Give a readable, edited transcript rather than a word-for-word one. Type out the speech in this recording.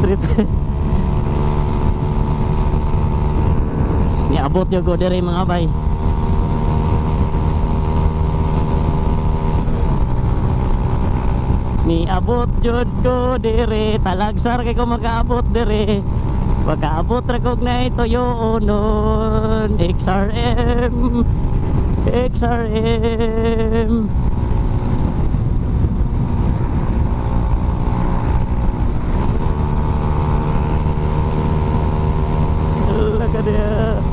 Trip. Niabot yung ko diri mga bay. Niabot jud ko diri, talagsar kay ko makaabot diri. Makaabot ra kog na ito nun. XRM, XRM. Look at it.